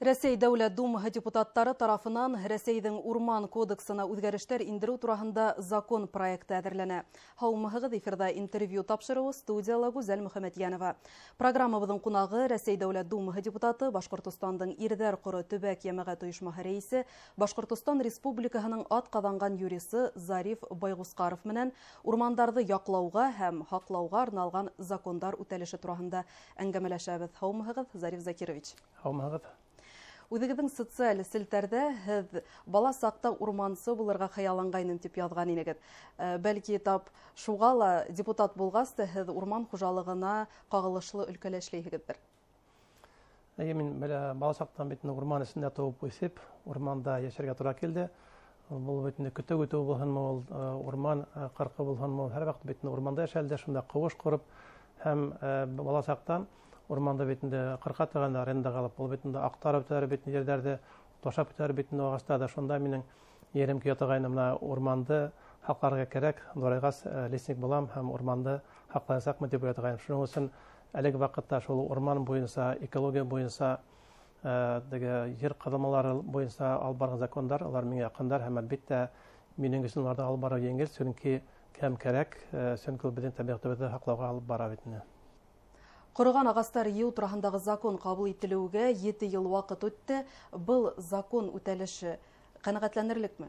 Рәсәй Дәүләт Думаһы депутаттары тарафынан Рәсәйҙең Урман кодексына үҙгәрештәр индереү тураһында закон проекты әҙерләнә. Һаумыһығыҙ, эфирҙа интервью тапшырыуы, студияла Гүзәл Мөхәмәтйәнова. Программабыҙҙың ҡунағы Рәсәй Дәүләт Думаһы депутаты, Башҡортостандың Ирҙәр ҡоро төбәк йәмәғәт ойошмаһы рәйесе, Башҡортостан Республикаһының атҡаҙанған юрисы Зариф Байғусҡаров менән урмандарҙы яҡлауға һәм һаҡлауға арналған закондар үтәлеше тураһында әңгәмәләшәбеҙ. Һаумыһығыҙ, Зариф Закирович. Һаумыһығыҙ. Үҙегеҙҙең социаль селтәрҙә һеҙ бала саҡта урмансы булырға хыялланғайным тип яҙған инегеҙ. Бәлки тап шуға ла депутат булғас та һеҙ урман хужалығына ҡағылышлы өлкәлә эшләйһегеҙҙер. Эйе, мин бала саҡтан бит урман эсендә тыуып үҫеп, урманда йәшәргә тура килде. Был бит инде көтөү көтөү булһынмы ул, урман ҡырҡы булһынмы ул, һәр ваҡыт бит урманда йәшәлде, шунда ҡыуыш ҡороп һәм бала саҡтан урманда бит инде ҡырҡа торғанда арендаға алып, ул бит инде аҡтарып үтәләр бит ерҙәрҙе, ташап үтәләр бит инде ағастарҙы. Шунда минең ерем ятағайны, мына урманды һаҡларға кәрәк, ҙурайғас лесник булам һәм урманды һаҡлаясаҡмын тип уйлатағайным. Шуның өсөн әлеге ваҡытта шул урман буйынса, экология буйынса, теге ер ҡаҙылмалары буйынса алып барған закондар, улар миңә яҡындар һәм әлбиттә минең өсөн уларҙы алып барыу еңел, сөнки кәм кәрәк, сөнки ул беҙҙең тәбиғәтебеҙҙе һаҡлауға алып бара бит инде. Ҡороған ағастар йыйыу тураһындағы закон ҡабул ителеүгә 7 йыл ваҡыт үтте. Был закон үтәлеше ҡәнәғәтләнерлекме?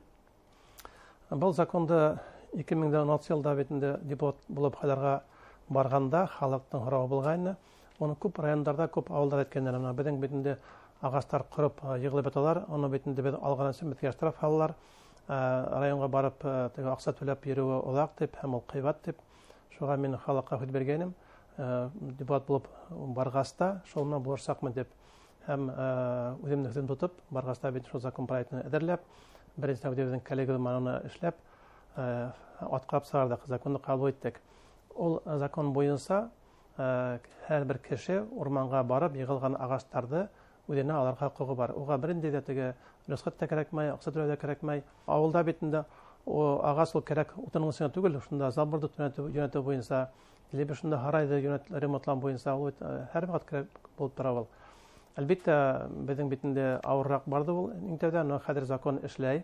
Был законды 2016 йылда бит инде депутат булып һайларға барғанда халыҡтың һорауы булғайны. Уны күп райондарҙа, күп ауылдарҙа әйткәндәр. Бына беҙҙең бит инде ағастар ҡороп йығылып яталар. Уны бит инде беҙ алған өсөн беҙгә штраф һалалар. Районға барып теге аҡса түләп йөрөүе оҙаҡ тип һәм ул ҡыйбат тип. Шуға мин халыҡҡа һүҙ биргәйнем. Депутат булып барғас та шул менән булышсаҡмын тип һәм үҙемде һүҙем тотоп барғас та бит шул закон проектын әҙерләп, беренсе үҙебеҙҙең коллегия менән уны эшләп, атҡарып сығарҙыҡ, законды ҡабул иттек. Ул закон буйынса һәр бер кеше урманға барып йығылған ағастарҙы үҙенә алырға хоҡуғы бар. Уға бер ниндәй ҙә теге рөхсәт тә кәрәкмәй, аҡса түләү ҙә кәрәкмәй. Ауылда бит инде ағас ул кәрәк утының өсөн түгел, шунда заборҙы йүнәтеү буйынса, либо шунда һарайҙы ремонтлау буйынса ул һәр ваҡыт кәрәк булып тора ул. Әлбиттә, беҙҙең бит инде ауырыраҡ барҙы ул иң тәүҙә, но хәҙер закон эшләй.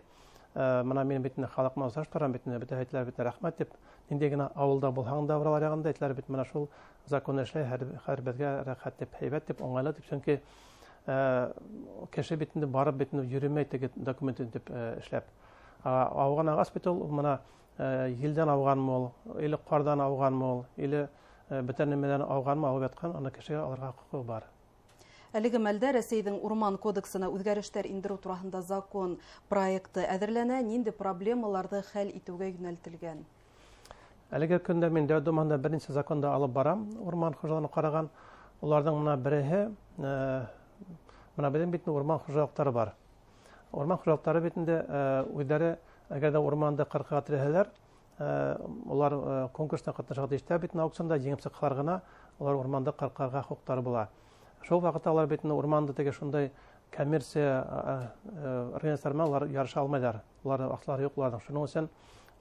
Мына мин бит инде халыҡ менән осрашып торам бит инде, бөтә әйтәләр бит рәхмәт тип, ниндәй генә ауылда булһаң да уралар яғында әйтәләр бит, мына шул закон эшләй, һәр беҙгә рәхәт тип, һәйбәт тип, уңайлы тип, сөнки кеше бит инде барып бит инде йөрөмәй теге документын тип эшләп. Ауған ағас бит ул, мына елдән ауғанмы ул, или ҡарҙан ауғанмы ул, или бөтә нәмәлән ауғанмы, ауып ятҡан, аны кешегә алырға хоҡуғы бар. Әлеге мәлдә Рәсәйҙең Урман кодексына үҙгәрештәр индереү тураһында закон проекты әҙерләнә. Ниндәй проблемаларҙы хәл итеүгә йүнәлтелгән? Әлеге көндә мин Дәүләт Думаһында бер нисә законды алып барам, урман хужалығына ҡараған. Уларҙың мына береһе, мына беҙҙең бит урман хужалыҡтары бар. Урман хужалыҡтары бит инде үҙҙәре, әгәр ҙә урманды ҡырҡырға теләһәләр, улар конкурста ҡатнашырға тейештәр бит аукционда, еңеп сыҡһалар ғына улар урманды ҡырҡырға хоҡуҡтары була. Шул ваҡытта улар бит инде урманды теге шундай коммерция организациялар менән улар ярыша алмайҙар. Улар аҡсалары юҡ уларҙың. Шуның өсөн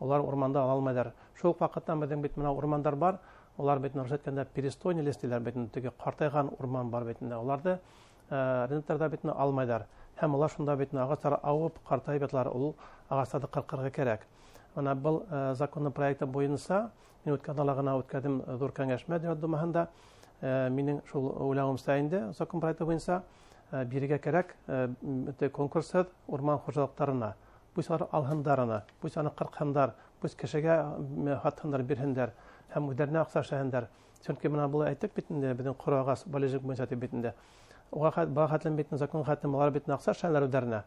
улар урманды ала алмайҙар. Шул уҡ ваҡытта беҙҙең бит мына урмандар бар, улар бит рөхсәт иткәндә перестойный лес тиләр бит инде, теге ҡартайған урман бар бит инде. Уларҙы рыноктарҙа бит инде алмайҙар. Һәм улар шунда бит инде ағастар ауып, ҡартайып яталар, ул ағастарҙы ҡырҡырға кәрәк. Мына был законный проекты буйынса мин үткән ала ғына үткәрҙем ҙур кәңәшмә Дәүләт Думаһында. Минең шул уйлауымса инде закон проекты буйынса бирергә кәрәк конкурсһыҙ урман хужалыҡтарына. Пусть улар алһындар аны, пусть аны ҡырҡһындар, пусть кешегә һатһындар, бирһендәр һәм үҙҙәренә аҡса эшләһендәр. Сөнки мына был әйттек бит инде, беҙҙең ҡоро ағас валежник буйынса тип бит инде. Уға баға хәтлем бит инде, закон хәтлем улар бит инде аҡса эшләнеләр үҙҙәренә,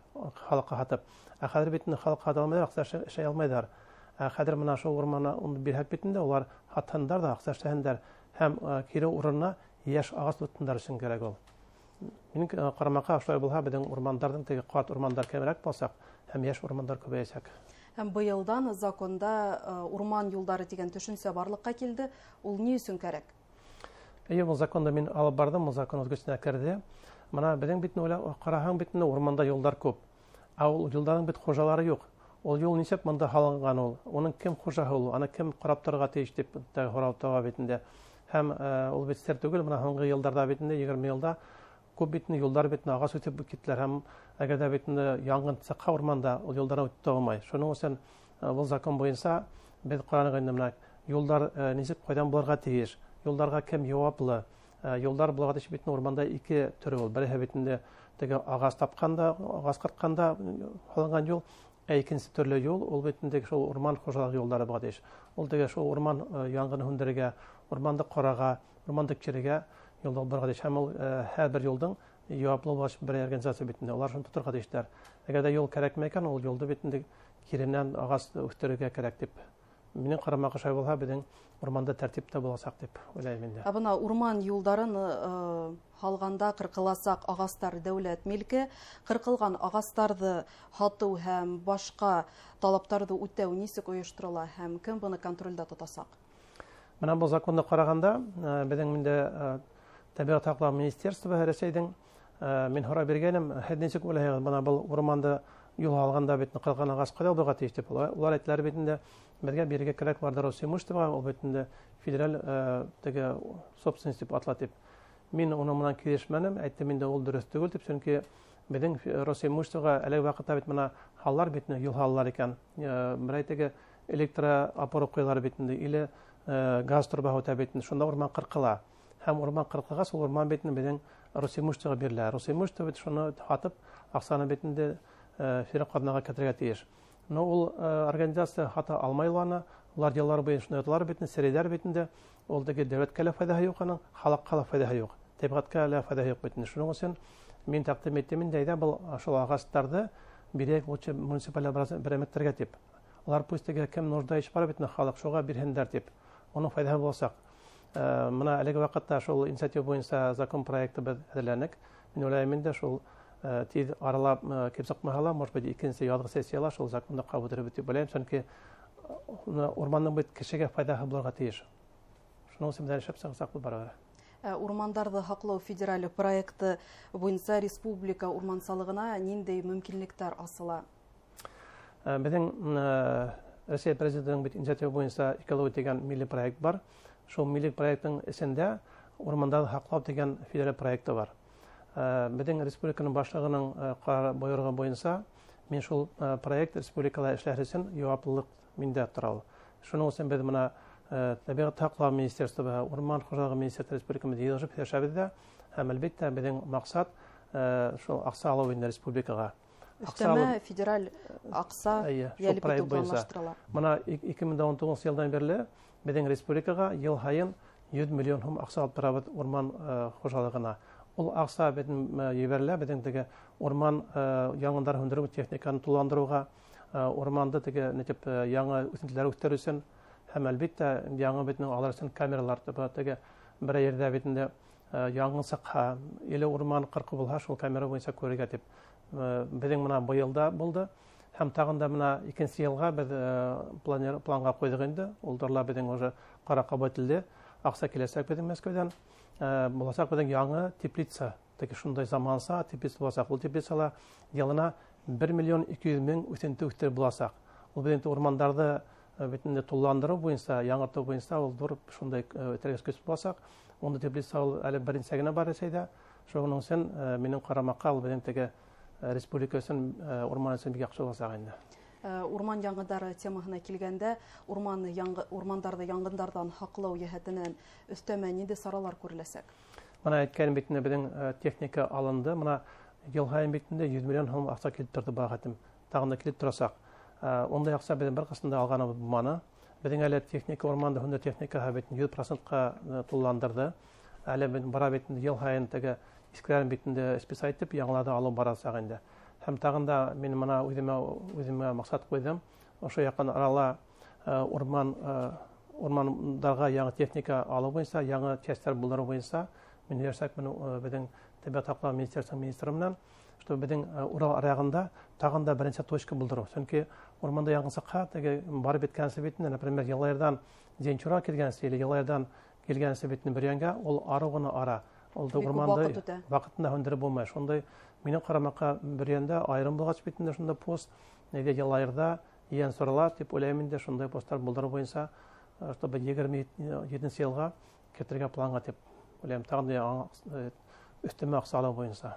халыҡҡа һатып. Ә хәҙер бит инде халыҡҡа һата алмайҙар, аҡса эшләй алмайҙар. Ә хәҙер мына шул урманны уны бирһәк бит инде, улар һатһындар ҙа аҡса эшләһендәр һәм кире урынына йәш ағас ултыртһындар өсөн кәрәк ул. Минең ҡарамаҡа шулай булһа, беҙҙең урмандарҙың теге ҡарт урмандар кәмерәк буласаҡ һәм йәш урмандар күбәйәсәк. Һәм быйылдан законда урман юлдары тигән төшөнсә барлыҡҡа килде. Ул ни өсөн кәрәк? Эйе, был законды мин алып барҙым, был закон үҙ көсөнә керҙе. Мына беҙҙең бит уйлап ҡараһаң бит инде урманда юлдар күп. Ә ул юлдарҙың бит хужалары юҡ. Ул юл нисек мында һалынған ул? Уның кем хужаһы ул? Аны кем ҡарап торорға тейеш тип тә һорау таба бит инде. Һәм ул бит сер түгел, мына һуңғы йылдарҙа бит инде 20 йылда Күп бит инде юлдар бит инде ағас үҫеп киттеләр, һәм әгәр ҙә бит инде янғын сыҡһа урманда, ул юлдарҙан үтеп тә булмай. Шуның өсөн был закон буйынса беҙ ҡараныҡ инде бына юлдар нисек ҡайҙан булырға тейеш, юлдарға кем яуаплы. Юлдар булырға тейеш бит инде урманда ике төрө ул. Береһе бит инде теге ағас тапҡанда, ағас ҡырҡҡанда һалынған юл, ә икенсе төрлө юл ул бит инде шул урман хужалыҡ юлдары булырға тейеш. Ул теге шул урман янғыны һүндерергә, урманды ҡарарға, урманды кирергә юлдар булырға тейеш. Һәм ул һәр бер юлдың яуаплы булған бер организация бит инде, улар шуны тоторға тейештәр. Әгәр ҙә юл кәрәкмәй икән, ул юлды бит инде киренән ағас үҫтерергә кәрәк тип. Минең ҡарамаға шулай булһа, беҙҙең урманда тәртип тә буласаҡ тип уйлайым инде. Ә бына урман юлдарын һалғанда ҡырҡыласаҡ ағастар дәүләт милке, ҡырҡылған ағастарҙы һатыу һәм башҡа талаптарҙы үтәү нисек ойошторола һәм кем быны контролдә тотасаҡ? Бына был законды ҡарағанда, беҙҙең инде Тәбиғәт һаҡлау министерствоһы Рәсәйҙең, мин һорай биргәнем, һеҙ нисек уйлайһығыҙ, бына был урманды юл һалғанда бит ҡырҡылған ағас ҡайҙа булырға тейеш тип. Улар әйтәләр бит инде, беҙгә бирергә кәрәк уларҙы Росимуществоға, ул бит инде федераль теге собственность тип атала тип. Мин уның менән килешмәнем, әйттем инде ул дөрөҫ түгел тип, сөнки беҙҙең Росимуществоға әлеге ваҡытта бит бына һалалар бит инде, юл һалалар икән. Берәй теге электроопора ҡуялар бит инде, или газ торбаһы үтә бит инде, шунда урман ҡырҡыла. Һәм урман ҡырҡылғас, ул урман бит инде беҙҙең Росимуществоға бирелә. Росимущество бит шуны һатып, аҡсаны бит инде федераль ҡаҙнаға кертергә тейеш. Но ул организация һата алмай уларны, улар йыллар буйы шунда яталар бит инде, серейҙәр бит инде. Ул теге дәүләткә лә файҙаһы юҡ аның, халыҡҡа ла файҙаһы юҡ, тәбиғәткә лә файҙаһы юҡ бит инде. Шуның өсөн мин тәҡдим иттем инде, әйҙә был шул ағастарҙы бирәйек лучше муниципаль берәмлектәргә тип. Улар пусть теге кем нужда иш бар бит инде, халыҡ шуға бирһендәр тип. Уның файҙаһы буласаҡ. Бына әлеге ваҡытта шул инициатива буйынса закон проекты беҙ әҙерләнек. Мин уйлайым инде шул тиҙ арала килеп сыҡмаһа ла, может быть, икенсе яҙғы сессияла шул законды ҡабул иттербеҙ тип уйлайым, сөнки урмандың бит кешегә файҙаһы булырға тейеш. Шуның өсөн беҙ эшләп сығырсаҡ был барыбер. Урмандарҙы һаҡлау федераль проекты буйынса республика урмансылығына ниндәй мөмкинлектәр асыла? Беҙҙең Рәсәй президентының бит инициатива буйынса экология тигән милли проект бар. Шул милли проекттың эсендә урмандарҙы һаҡлау тигән федераль проекты бар. Беҙҙең республиканың башлығының ҡарар бойороғо буйынса мин шул проект республикала эшләр өсөн яуаплылыҡ миндә тора ул. Шуның өсөн беҙ бына Тәбиғәт һаҡлау министерствоһы, Урман хужалығы министерствоһы республикамыз йыйылышып һөйләшәбеҙ ҙә, һәм әлбиттә беҙҙең маҡсат шул аҡса алыу инде республикаға. Аҡса Өҫтәмә алып федераль аҡса Эйе, шул йәлеп проект итеү буйынса. планлаштырыла. Бына ике мең дә ун туғыҙынсы йылдан бирле беҙҙең республикаға йыл һайын йөҙ миллион һум аҡса алып торабыҙ урман хужалығына. Ул аҡса беҙҙең ебәрелә, беҙҙең теге урман яңындар һүндереү техниканы тулыландырыуға, урманды теге нитеп яңы үҫентеләр үҫтереү өсөн һәм әлбиттә яңы бит инде алар өсөн камералар типа теге берәй ерҙә бит инде яңын сыҡһа или урман ҡырҡы булһа, шул камера буйынса күрергә тип. Беҙҙең бына быйыл да булды. Һәм тағын да бына икенсе йылға беҙ планға ҡуйҙыҡ инде. Ул турала беҙҙең уже ҡарар ҡабул ителде. Аҡса киләсәк беҙҙең Мәскәүҙән. Буласаҡ беҙҙең яңы теплица. Теге шундай заманса теплица буласаҡ. Ул теплицала йылына бер миллион ике йөҙ мең үҫенте үҫтереп буласаҡ. Ул беҙҙең урмандарҙы бит инде тулыландырыу буйынса, яңыртыу буйынса ул ҙур шундай этәргес көс буласаҡ. Унда теплица ул әле беренсә генә бар Рәсәйҙә. Шуның өсөн минең ҡарамаҡҡа ул беҙҙең теге республика өсөн, урман өсөн бик яҡшы буласаҡ инде. Урман яңғындары темаһына килгәндә, урмандарҙы яңғындарҙан һаҡлау йәһәтенән өҫтәмә ниндәй саралар күреләсәк? Бына әйткәнем бит инде, беҙҙең техника алынды. Бына йыл һайын бит инде йөҙ миллион һум аҡса килеп торҙо бағы хәтем. Тағын да килеп торасаҡ. Ундай аҡса беҙҙең бер ҡасан да алғаныбыҙ булманы. Беҙҙең әле техника, урманды һүндереү техникаһы бит йөҙ процентҡа тулыландырҙы. Әле беҙ бара бит инде йыл һайын теге иҫкеләрен бит инде списать итеп, яңыларҙы алыу барасаҡ инде. Һәм тағын да мин бына үҙемә маҡсат ҡуйҙым. Ошо яҡын арала урмандарға яңы техника алыу буйынса, яңы частьтар булдырыу буйынса мин һөйләшәкмен беҙҙең Тәбиғәт һаҡлау министерствоһының министры менән, что беҙҙең Урал аръяғында тағын да беренсе точка булдырыу. Сөнки урманда яңын сыҡһа, теге барып еткәнсе бит инде, например, Йылайырҙан Зәнчура килгәнсе или Йылайырҙан килгәнсе бит инде Бөрйәнгә, ул арыу ғына ара. Ул да Бик күп урманды ваҡыт үтә. ваҡытында һүндереп булмай. Шундай минең ҡарамаҡҡа Бөрйәндә айырым булғас бит инде шунда пост, нәйҙә Йылайырҙа Ейәнсурала тип уйлайым инде, шундай посттар булдырыу буйынса, чтобы егерме етенсе йылға кертергә планға тип уйлайым. Тағын да яңы Өҫтәмә аҡса алыу буйынса.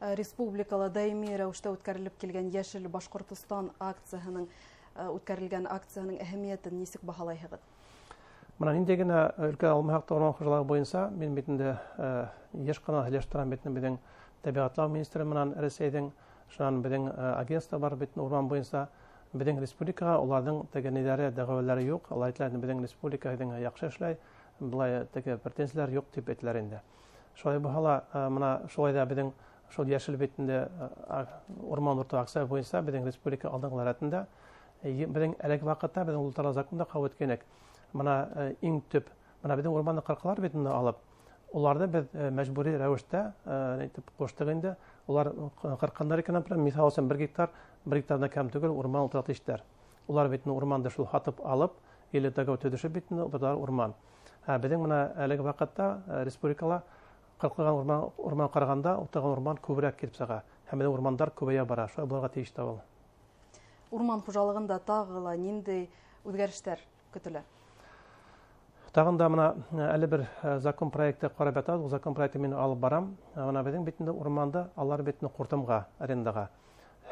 Республикала даими рәүештә үткәрелеп килгән Йәшел Башҡортостан акцияһының үткәрелгән акцияһының әһәмиәтен нисек баһалайһығыҙ? Бына ниндәй генә өлкә алмаһаҡ та урман хужалығы буйынса мин бит инде йыш ҡына һөйләшеп торам бит инде беҙҙең тәбиғәтлау министры менән Рәсәйҙең, шунан беҙҙең агентство бар бит урман буйынса. Беҙҙең республикаға уларҙың теге ниҙәре, дәғүәләре юҡ. Улар әйтәләр, беҙҙең республика һеҙҙең яҡшы эшләй, былай теге претензиялар юҡ тип әйтәләр инде. Шулай булһа ла, бына шулай ҙа беҙҙең шул йәшел бит инде урман уртау акция буйынса беҙҙең республика алдынғылар рәтендә. Беҙҙең әлеге ваҡытта беҙҙең ул турала законда ҡабул иткәнек. Бына иң төп, бына беҙҙең урманды ҡырҡалар бит инде алып, уларҙы беҙ мәжбүри рәүештә әйтеп ҡуштыҡ инде. Улар ҡырҡҡандар икән, например, миҫал өсөн 1 гектар, 1 гектарҙан кәм түгел урман ултыра тейештәр. Улар бит инде урманды шул һатып алып, или договор төҙөшөп бит инде ултырталар урман. Ә беҙҙең бына әлеге ваҡытта республикала ҡырҡылған урман ҡарағанда ултырған урман күберәк килеп сыға. Һәм беҙҙең урмандар күбәйә бара. Шулай булырға тейеш тә ул. Урман хужалығында тағы ла ниндәй үҙгәрештәр көтөлә? Тағын да бына әле бер закон проекты ҡарап ятабыҙ. Ул закон проекты мин алып барам. Бына беҙҙең бит инде урманды алар бит инде ҡуртымға, арендаға.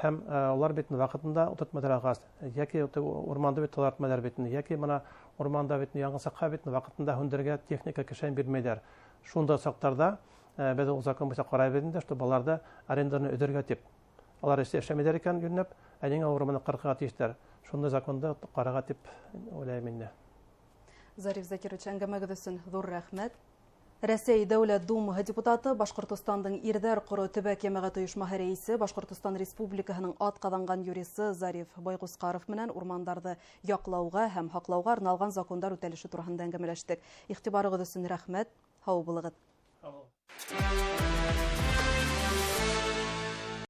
Һәм улар бит инде ваҡытында ултыртмайҙар ағас, йәки урманды бит таҙартмайҙар бит инде, йәки бына урманда бит инде яңы саҡҡа бит инде ваҡытында һүндерергә техника кешән бирмәйҙәр. Шундай саҡтарҙа беҙ ул закон буйынса ҡарайбыҙ инде, что баларҙы аренданы өҙөргә тип. Алар эшләмәйҙәр икән йүнләп, ә ниңә урманды ҡырҡырға тейештәр? Шундай законды ҡарарға тип уйлайым инде. Зариф Закирович, әңгәмәгеҙ өсөн ҙур рәхмәт. Рәсәй Дәүләт Думаһы депутаты, Башҡортостандың Ирҙәр ҡоро төбәк йәмәғәт ойошмаһы рәйесе, Башҡортостан Республикаһының атҡаҙанған юрисы Зариф Байғусҡаров менән урмандарҙы яҡлауға һәм һаҡлауға арналған закондар үтәлеше тураһында әңгәмәләштек. Иғтибарығыҙ өсөн рәхмәт. Һау булығыҙ. Һау булығыҙ.